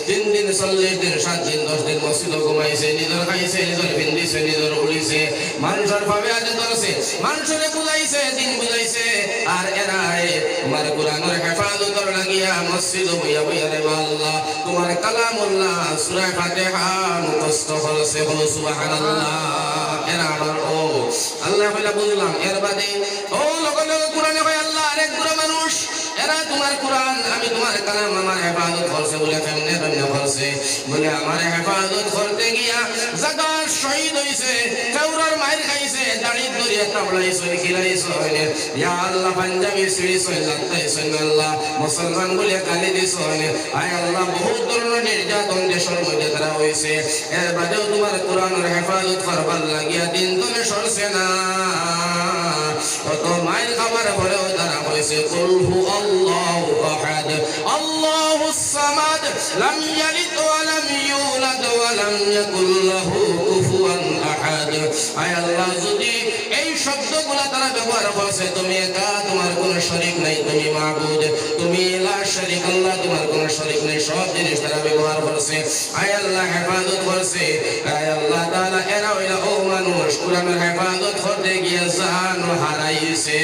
তিন দিন, চল্লিশ দিন, সাত দিন, দশ দিন মসজিদো ঘুমাইছে, নিজর খাইছে, নিজর পিন্দিছে, নিজর উড়িছে, মানষর পাওয়ে আতে ধরছে, মানষরে বুঝাইছে, দিন বুঝাইছে। আর এরায় তুমার কোরআনর হেফাজতর লাগিয়া মসজিদো বইয়া বইয়া রে বা আল্লাহ, তুমার কালামুল্লাহ, সূরা ফাতিহা মুখস্থ করছে।" কও সুবহানাল্লাহ। এরা আবার অউ, আল্লায় কইলা, "বুঝলাম।" এর বাদে অউ লগে লগে কোরআনে কয়, "আল্লাহ, আরেক গুরু মানুষ, এরা তুমার কোরআন, আমি তুমার কালাম, আমার হেফাজত করছে।" বলে, "কেমনে কেমনে করছে?" বলে, "আমারে হেফাজত করতে গিয়া জাগাত শহীদ অইছে, কেউরর মাইর খাইছে, দাড়িত ধরিয়া থাবড়াইছইন, কিলাইছইন, ইয়া আল্লাহ, পাঞ্জাবি ছিড়িছইন, লাত্তাইছইন আল্লাহ, মুসলমান বলিয়া গালি দিছইন, আয় আল্লাহ, বউত ধরনর নির্যাতন দেশর মধ্যে তারা অইছে। এর বাদেও তুমার কোরআনর হেফাজত করবার লাগিয়া দিন তনে সরছে না।" অত মাইর খাবার পরেও তারা কইছে, "কুল হু আল্লাহু আহাদ, আল্লাহুস সামাদ, লাম ইয়ালিদ ওয়া লাম ইউলাদ ওয়া লাম ইয়াকুল লাহু কুফুয়ান আহাদ।" আয় আল্লাহ, যুদি এই শব্দগুলা তারা ব্যবহার করছে, "তুমি একা, তুমার কুনু শরিক নাই, তুমি মাবুদ, তুমি লা শরিক আল্লাহ, তুমার কুনু শরিক নাই", সব জিনিস তারা ব্যবহার করছে। আয় আল্লাহ, হেফাজত করছে। আয় আল্লাহ তাআলা, এরা অইলা অউ মানুষ, কোরআনর হেফাজত করতে গিয়া জান হারাইছে।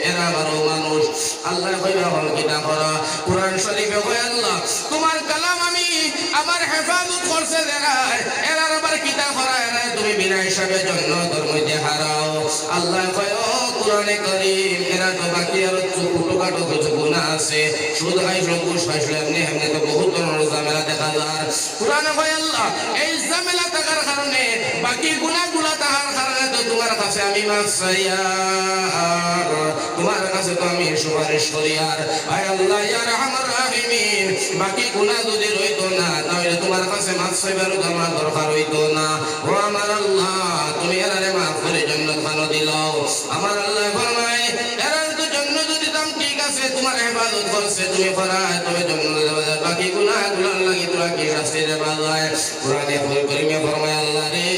এরা আবার অউ মানুষ। আল্লায় কইবা, "অখন কিতা করো?" কোরআন শরীফে কয়, "আল্লাহ, তুমার কালাম আমি, আমার হেফাজত করছে যেরায়, এরার আবার কিতা করো? এরারে তুমি বিনা হিসাবে জন্নতর মধ্যে হারাও।" আল্লায় কয়, "ও কোরআনে করিম, এরা তো বাকি আরো ছোটখাটো কিছু গুনা আছে, সুদ খাইছইন, ঘুষ খাইছইন, এমনে এমনে তো বউত ধরনর ঝামেলা দেখা যার।" কোরআনে কয়, "আল্লাহ, এই ঝামেলা থাকার কারণে, বাকি গুনাগুলা থাকার কারণে তো তুমার কাছে আমি মাফ চাইয়ার, তুমার কাছে তো আমি সুপারিশ করিয়ার।" আয় আল্লাহ, ইয়া আরহামার রাহিমিন, বাকি গুনা যুদি রইতো না, তাইলে তুমার কাছে মাফ চাইবার আমার দরকার অইতো না। ও আমার আল্লাহ, তুমি এরারে মাফ করি জন্নত খানো দিলাও। আমার আল্লায় ফরমায়, এরারে তো জন্নত দিতাম, ঠিক আছে, তুমার হেফাজত করছে, তুমি করায়, তবে জন্নত দেওয়া যায়, বাকি গুনাগুলার লাগি তুরা কি শাস্তি দেওয়া যায়? কোরআনে করিমে ফরমায়, "আল্লাহ রে,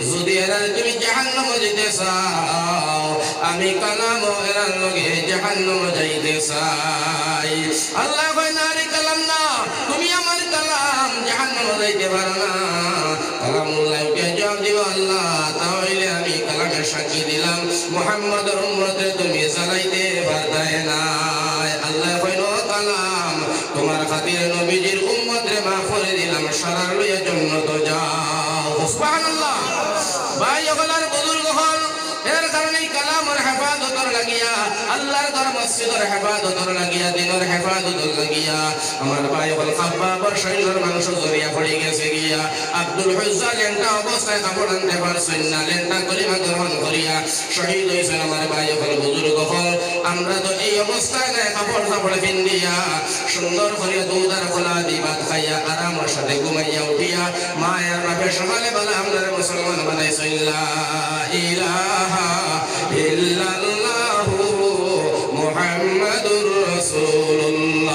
যুদি এরারে তুমি জাহান্নামো দিতে চাও, আমি কালামও এরার লগে জাহান্নামো যাইতে চাই।" আল্লায় কয়, "না রে কালাম না, তুমি আমার কালাম, জাহান্নামো যাইতে পারো না।" কালামুল্লায় উঠিয়া জবাব দিবা, "আল্লাহ, তাইলে আমি কালামের সাক্ষী দিলাম, মুহাম্মদর উম্মতরে তুমি জ্বালাইতে পারতায় নায়।" আল্লায় কইন, "ও কালাম, তুমার খাতিরে নবীজির উম্মতরে মাফ করি দিলাম, সারার লইয়া জন্নতো যাও।" সুবহানাল্লাহ। ভাই অকল আর বুজুর্গ অকল, এর কারণে এই কালামর হেফাজতর লাগিয়া, আল্লাহর ঘর মসজিদর হেফাজতর লাগিয়া, দিনর হেফাজতর লাগিয়া আমার ভাই অকল খাব্বাবর শরীলর মাংস ঝরিয়া পড়ি গেছে গিয়া। আব্দুল উজ্জা লেংটা অবস্থায় কাপড় আনতে পারছইন না, লেংটা কলিমা গ্রহণ করিয়া শহীদ অইছইন আমার ভাই অকল, বুজুর্গ অকল। আমরা তো এই অবস্থায় নাই, কাপড় চাপড় পিন্দিয়া সুন্দর করিয়া দুধ আর কলা দি ভাত খাইয়া আরামর সাথে ঘুমাইয়া উঠিয়া মায় আর বাপে সকালে বেলা আমরারে মুসলমান বানাইছইন। লা ইলাহা ইল্লাল্লাহু মুহাম্মাদুর রাসূলুল্লাহ।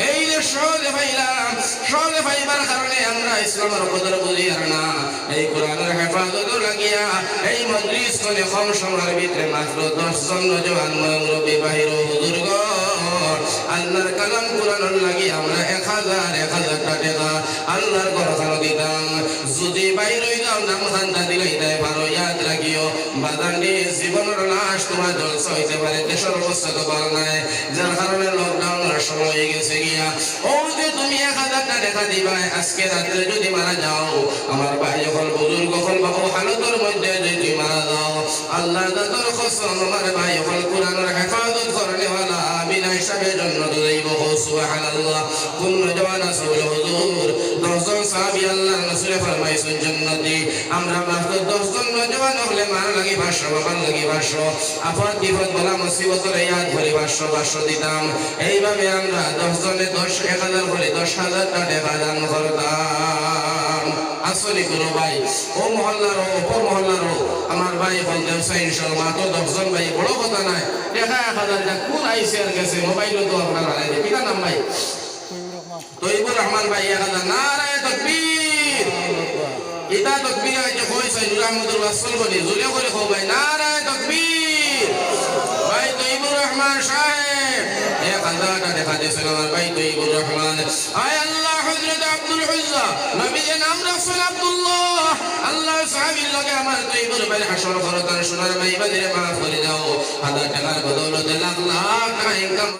এই যে সহজে পাইলাম, সহজে পাইবার কারণে আমরা ইসলামর কদর বুঝিয়ার না। এই কোরআনর হেফাজতর লাগিয়া এই মজলিস খানে কম সময়ের ভিতরে মাত্র দশ জন নওজোয়ান মুরব্বি বাহির, বুজুর্গ, আল্লাহর কালাম কোরআনর লাগি আমরা এক হাজার, এক হাজারটা টেকা আল্লাহর ঘর খানো দিতাম। যদি বাইর অই যাও, নাম খান্তা দিলাইতায় পারো, ইয়াদ রাখিও। বাজানরে, জীবনর লাশ তোমার জলসা অইতে পারে, দেশর অবস্থা তো ভালা নায়, যার কারণে lockdown-র সময় অই গেছে গিয়া। অউ যে তুমি এক হাজারটা টেকা দিবায়, আজকে রাত্রে যদি মারা যাও, আমার ভাই অকল, বুজুর্গ অকল, বা অউ হালতর মধ্যে যদি তুমি মারা যাও, আল্লাহর জাতর কসম, আমার ভাই অকল, কোরআনর হেফাজত করনেওয়ালা বিনা হিসাবে জন্নতো যাইবো। কও সুবহানাল্লাহ। কুন নওজোয়ান আছে বলে, "হুজুর, দশ জন সাহাবী আল্লাহর রাসূলে ফরমাইছইন জন্নতি, আমরা মাত্র দশ জন নওজোয়ান অকলে মার লাগি পাঁচশো, বাবার লাগি পাঁচশো, আপদ বিপদ বালা মুসিবতরে ইয়াদ করি পাঁচশো, পাঁচশো দিতাম।" এইভাবে আমরা দশ জনে দশ, এক হাজার করি দশ হাজারটা টেকা দান করতাম। আছইন নি কুনু ভাই? অউ মহল্লার, অউ অপর মহল্লার, অউ আমার ভাই অকল দেউসাইন সহ মাত্র দশ জন ভাই, বড় কথা নায়। টেকা এক হাজার, ইটা কুন আইছে আর গেছে, mobile-ও তো আপনারা হারাই দিবা। কিতা নাম ভাই? তৈবুর রহমান ভাই, এক হাজার। নারায়ে তাকবীর। ইটা তাকবীর আইছে, কই সাইদুর আহমদুর ওয়াজ চলবো নি? জোরে করি কও ভাই, নারায়ে তাকবীর। ভাই তৈবুর রহমান সাহেব, এক হাজারটা টেকা দিছইন আমার ভাই তৈবুর রহমান। আয় আল্লাহ, হযরত আব্দুল উজ্জা, নবীজির নাম রাখছইন আব্দুল্লাহ। আল্লাহর সাহাবীর লগে আমার তৈবুর ভাইর হাশর করো, তান সোনার ভাই বাদিরে মাফ করি দাও। হাজার টেকার বদৌলতে লাখ লাখ টেকা income